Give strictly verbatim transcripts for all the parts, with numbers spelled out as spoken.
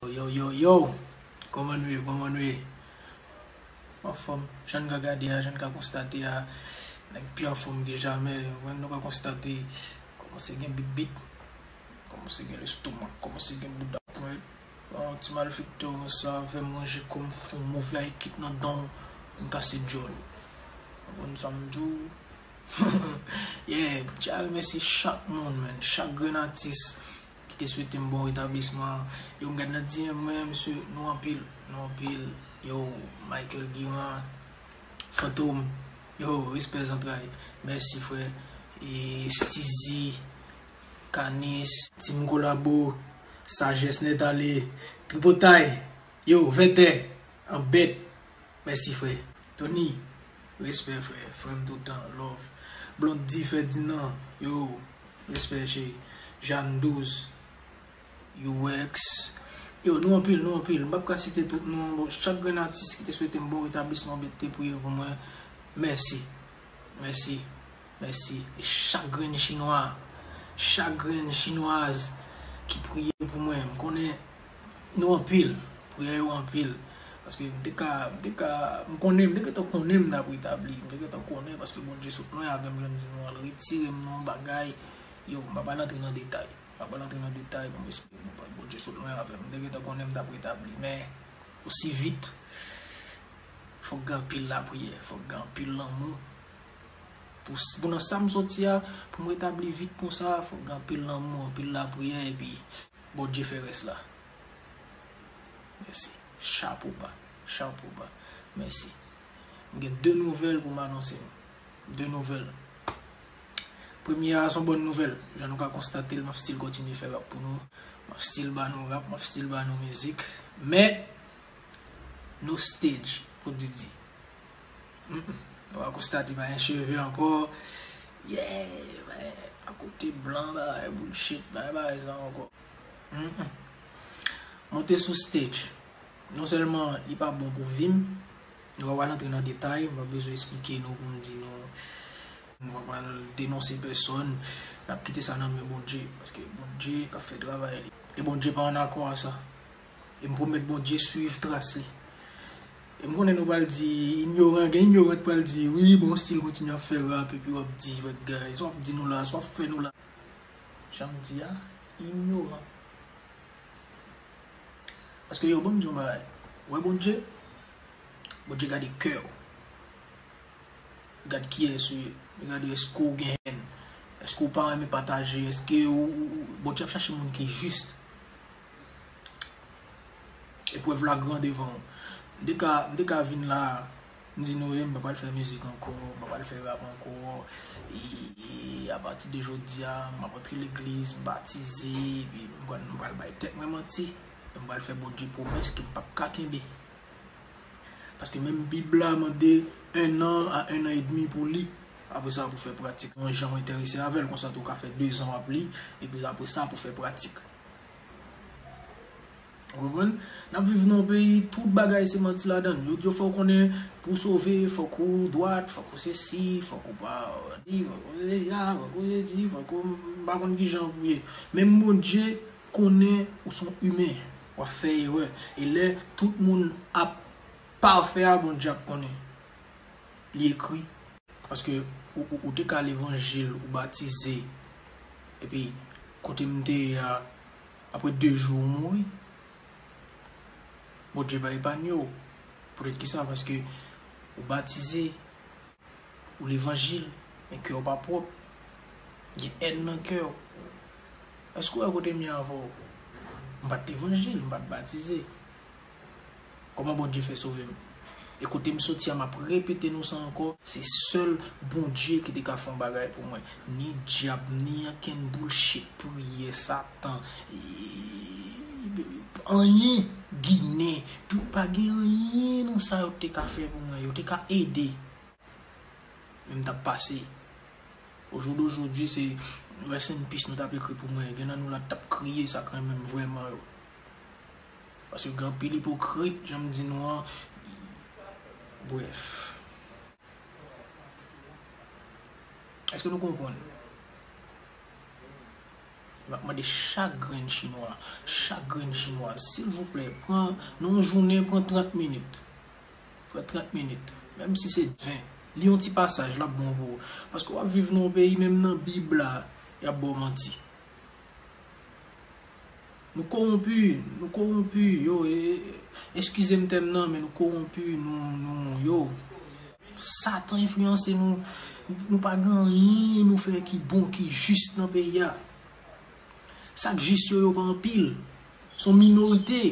Yo, yo, yo, yo! Kòman nou ye? Kòman nou ye? Anfòm, jan n ka gade a, jan n ka konstate a, nèg pi anfòm ke jamè. Mwen, nou ka konstate, kòmanse gen bibit, kòmanse gen lestomak, kòmanse gen bouda pwent. Yon ti malfektè konsa, fè manje kòm fon move a ekip nan dan, m kase djòl. Ou konprann sa m di w? Yeah, m tya remèsye chak moun, man, chak grenn atis ki te swete m bon retablisman. Yo, m gad nan D M mwen, mesye, nou anpil, nou anpil. Yo, Michael Guiran, Fantom, yo, respè zantray. Mèsi, frè. E Steezy, Kanis, Team Kolabo, Sajès Nèt Ale, Tripotay, yo, Vètè, Anbèt. Mèsi, frè. Tony, respè, frè. Frè m toutan, love. Blondy Ferdinand, yo, respè, cheri. Jeanne Douze, U X. Yo, nou anpil, nou anpil. M p ap ka site tout non. Bon, chak grenn atis ki te swete m bon retablisman, te priye pou mwen. Mèsi. Mèsi. Mèsi. E chak grenn chinwa, chak grenn chinwaz ki priye pou mwen, m konnen nou anpil, priyè yo anpil. Paske m te ka, m te ka, m konnen, m te gentan konnen m t ap retabli, m te gentan konnen, paske Bondye sot lwen avè m, jan m di nou an, l retire m nan yon bagay. Yo, m pa pral antre nan detay. M pa pral antre nan detay pou m esplike nou, Bondye sot lwen avè m. M te gentan konnen m t ap retabli, men osi vit, fòk gen anpil lapriyè, fòk gen anpil lanmou. Pou, pou nan sa m soti a, pou m retabli vit konsa, fòk gen anpil lanmou, anpil lapriyè, epi Bondye fè rès la. Mèsi. Chapo ba. Chapo ba. Mèsi. M gen de nouvèl pou m anonse nou. De nouvèl. Premye a, se yon bòn nouvèl. Jan nou ka konstate l, m ap still kontinye fè rap pou nou. M ap still ba nou rap, m ap still ba nou mizik. Men, no stage pou Didi. Mm, mm. Nou ka konstate pa gen cheve ankò. Yeah, akote blan, bagay bullshit, bagay, bagay sa ankò. Mm, mm. Monte sou stage. Non sèlman li pa bon pou vi m, nou pa pral antre nan detay, m pa bezwen esplike nou pou m di nou, nou pa pral denonse pèsòn, n ap kite sa nan men Bondye, paske Bondye k ap fè travay li. E Bondye pa ann akò a sa. E m pwomèt Bondye swiv tras li. E m konnen nou pral di, inyoran, gen inyoran k pral di, wi, bon, still kontinye ap fè rap, epi w ap di, bagay, sa w ap di nou la, sa w ap fè nou la. Jan m di a, inyoran. Paske yo, ban m di yon bagay. Ou wè Bondye? Bondye gade kè w. Li gade kiyès ou ye. Li gade èske w gen hèn. Èske w pa renmen pataje. Èske ou, ou, ou, Bondye ap chache moun ki jis. Eprèv la gran devan w. M te ka, m te ka vin la, m di nou, e, m pa pral fè mizik ankò, m pa pral fè rap ankò. E, e apati de jodi a, m ap antre legliz, m batize, epi m pral, m pral bay tèt mwen manti. E m pral fè Bondye pwomès ke m p ap ka kenbe. Paske menm Bib la mande un an a un an et demi pou li. Apre sa, pou fè pratik. Yon jan w enterese avè l, konsa tou w ka fè de zan w ap li, epi apre sa, pou fè pratik. Ou konprann? N ap viv nan yon peyi, tout bagay se manti ladan l. Yo, yo fè w konnen, pou w sove, fòk ou dwat, fòk ou sesi, fòk ou pa bandi, fòk ou sesi la, fòk ou sesi, fòk ou, m pa konn kijan pou ye. Menm Bondye konnen ou se yon imen, w ap fè erè. E lè tout moun ap pafè a, Bondye ap konnen. Li ekri. Paske ou, ou, ou te ka levanjil, ou batize. Epi, kote m te ye a, apre de jou, ou mouri. Bondye pa epanye w. Poutèt kisa? Paske ou batize, ou levanjil, men kè w pa pwòp. Gen hèn nan kè w. Èske w wè kote m ye avè w? M pa t levanjil, m pa t batize. Kòman Bondye fè sove m? E kote m soti a, m ap repete nou sa ankò, se sèl Bondye ki te ka fè yon bagay pou mwen. Ni dyab, ni ankenn bullshit, priyè, Satan, e, anyen, Ginen, tout, pa gen anyen nan sa yo te ka fè pou mwen. Yo te ka ede. Men m t ap pase. Au jour d'aujourd'hui, se rest in peace nou t ap ekri pou mwen. Gen nan nou la t ap kriye sa k renmen m vrèman yo. Paske gen anpil ipokrit, jan m di nou an. Brèf. Èske nou konprann? M ap mande chak grenn chinwa, chak grenn chinwa, silvouplè, pran nan yon jounen, pran trant minit. Pran trant minit, menm si se ven. Li yon ti pasaj, l ap bon pou ou. Paske w ap viv nan yon peyi, menm nan Bib la, y ap ba w manti. Nou kowonpi, nou kowonpi, yo, e, e, eskize m tèm nan, men nou kowonpi, nou, nou, yo. Satan enfliyanse nou, nou pa gen anyen nou fè ki bon, ki jis nan peyi a. Sa k jis yo, yo pa anpil. Se yon minorite.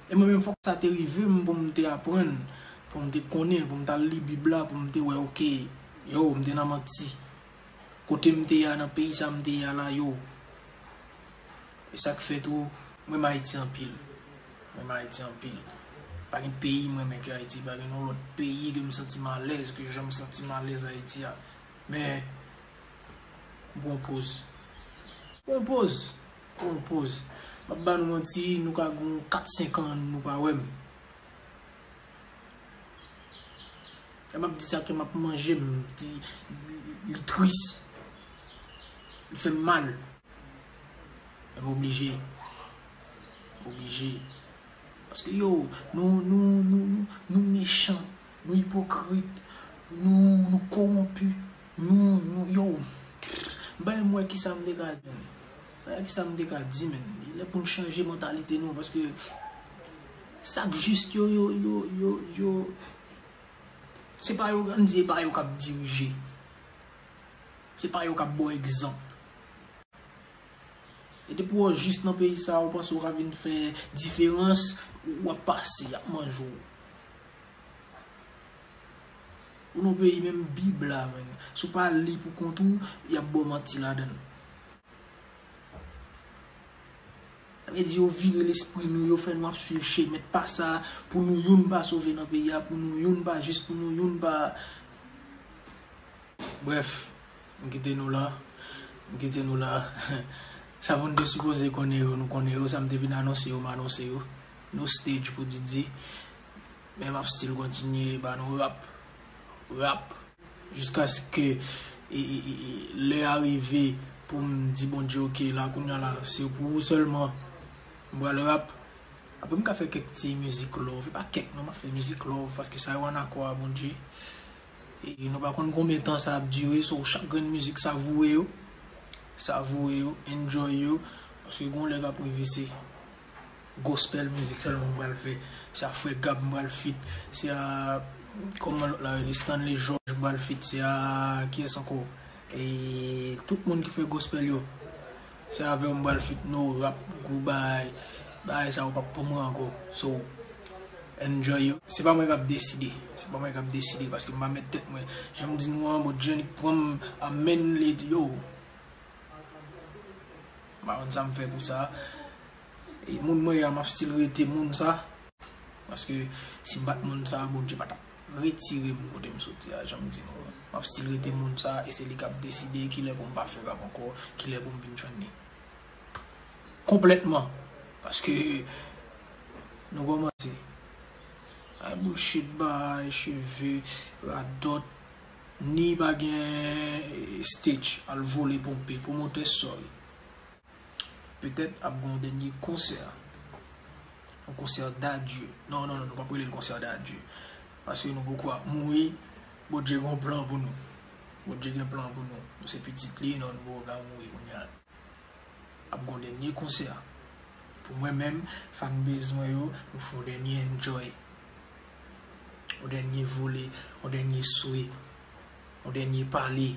E mwen menm, fòk sa te rive m pou m te aprann, pou m te konnen, pou m t al li Bib la, pou m te wè, oke, yo, m te nan manti. Kote m te ye a, nan peyi sa m te ye a la, yo. E sa k fè tou, m renmen Ayiti anpil. M renmen Ayiti anpil. Pa gen peyi m renmen ke Ayiti, pa gen yon lòt peyi ke m santi m alèz, ke jan m santi m alèz Ayiti a. Men, m pran poz. Pran poz. Pran poz. M ap ba nou manti, nou ka gen kat senk an, nou pa wè m. Lè m ap di sa, kè m ap manje m, di, li, li tris. Li fè m mal. Men m oblije. M oblije. Paske yo, nou, nou, nou, nou, nou mechan, nou ipokrit, nou, nou kowonpi, nou, nou, yo. Bay mwen kisa m te ka di. Bay kisa m te ka di, men. Li lè pou n chanje mantalite nou, paske sa k jis yo, yo, yo, yo, yo, se pa yo, ann di, e pa yo k ap dirije. Se pa yo k ap ba w egzanp. E depi w jis nan peyi sa a, ou panse w ka vin fè diferans, w ap pase, y ap manje w. Ou nan peyi menm Bib la, menm. Si w pa li pou kont ou, y ap ba w manti ladan l. Sa vle di yo vire lespri nou, yo fè nou ap swiv chemen pa sa, pou nou youn pa sove nan peyi a, pou nou youn pa jis, pou nou youn pa. Brèf, m kite nou la. M kite nou la. Sa moun te sipoze konnen yo, nou konnen yo. Sa m te vin anonse yo, m anonse yo. No stage pou Didi. Men m ap still kontinye ba nou rap. Rap. Jiskaske, e, e, e, e, lè a rive pou m di Bondye, oke, la, kounye a la, se pou ou sèlman. M pral rap. Apre, m ka fè kèk ti mizik love. E pa kèk, non, m ap fè mizik love, paske sa yo ann akò a Bondye. E nou pa konn konbyen tan sa ap dire, so chak grenn mizik, savourer yo. Savourer yo, enjoy yo. Paske gon lè k ap rive, se gospel mizik sèlman m pral fè. Se a Frè Gab m pral feat. Se a, kòman lòt la rele, Stanley George m pral feat. Se a, kiyès ankò? E tout moun ki fè gospel yo. Se avè w m pral feat, no rap, gwo bagay. Bagay sa yo p ap pou mwen ankò. So, enjoy yo. Se pa mwen k ap deside. Se pa mwen k ap deside, paske m pa mèt tèt mwen. Jan m di nou an, Bondye annik pran m, amèn, li di yo. M pa konn sa m fè pou sa. E moun mwen ye a, m ap still rete moun sa. Paske si m pa t moun sa, Bondye pa t ap retire m kote m soti a, jan m di nou an. M ap still rete moun sa, e se li k ap deside kilè pou m pa fè rap ankò, kilè pou m vin jwenn li. Konplètman. Paske nou kòmanse. Ay bullshit, bay cheve, radòt, ni pa gen, eh, stage, al vole ponpe, pwomotè, sorry. Petèt ap gen yon dènye konsè. Yon konsè d'adieu. Non, non, non, nou p ap rele l konsè d'adieu. Paske nou poko ap mouri. Bondye gen yon plan pou nou. Bondye gen plan pou nou. Nou se pitit li, non, nou poko ka mouri kounye a. Ap gen yon dènye konsè. Pou mwen menm, fanbase mwen yo, nou fè yon dènye enjoy. Yon dènye vole, yon dènye swe, yon dènye pale.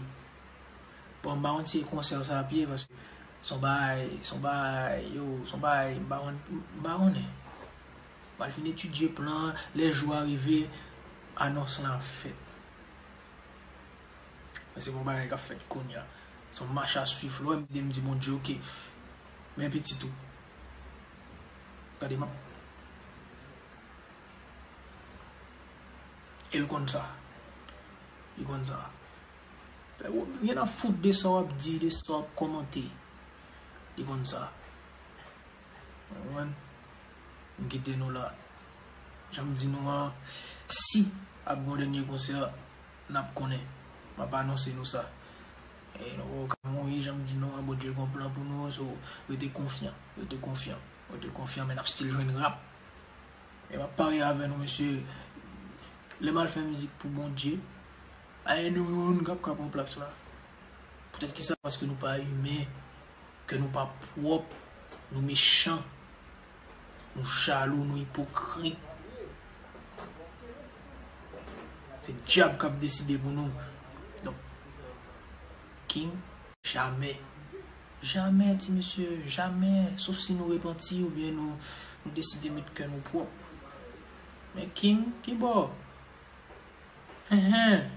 Bon, m pa konn si e konsè sa ap ye, paske se yon bagay, se yon bagay, yo, se yon bagay, m pa konn, m pa konnen. M pral fin etidye plan an, lè jou a rive, anons lan ap fèt. Men se pa yon bagay k ap fèt kounye a. Se yon mach a swiv. Lè w wè m di, m di Bondye, oke. Men pitit ou. Gade, m ap. E l konn sa. Li konn sa. Fè w, rien à foutre de sa w ap di, de sa w ap kòmante. Li konn sa. Ou konprann? M kite nou la. Jan m di nou an, si ap gen yon dènye konsè, n ap konnen. M ap anonse nou sa. E nou poko ka mouri, jan m di nou an, Bondye gon plan pou nou, so rete konfyan, rete konfyan, rete konfyan, men n ap still jwenn rap. E m ap parye avè nou, mesye, lè m al fè mizik pou Bondye, a nou youn k ap ka pran plas la. Poutèt kisa? Paske nou pa imen, kè nou pa pwòp, nou mechan, nou chalou, nou ipokrit. Se dyab k ap deside pou nou. Donk, King, jamè. Jamè, ti mesye, jamè. Sof si nou repanti oubyen nou, nou deside met kè nou pwòp. Men King, ki bò? Enhen.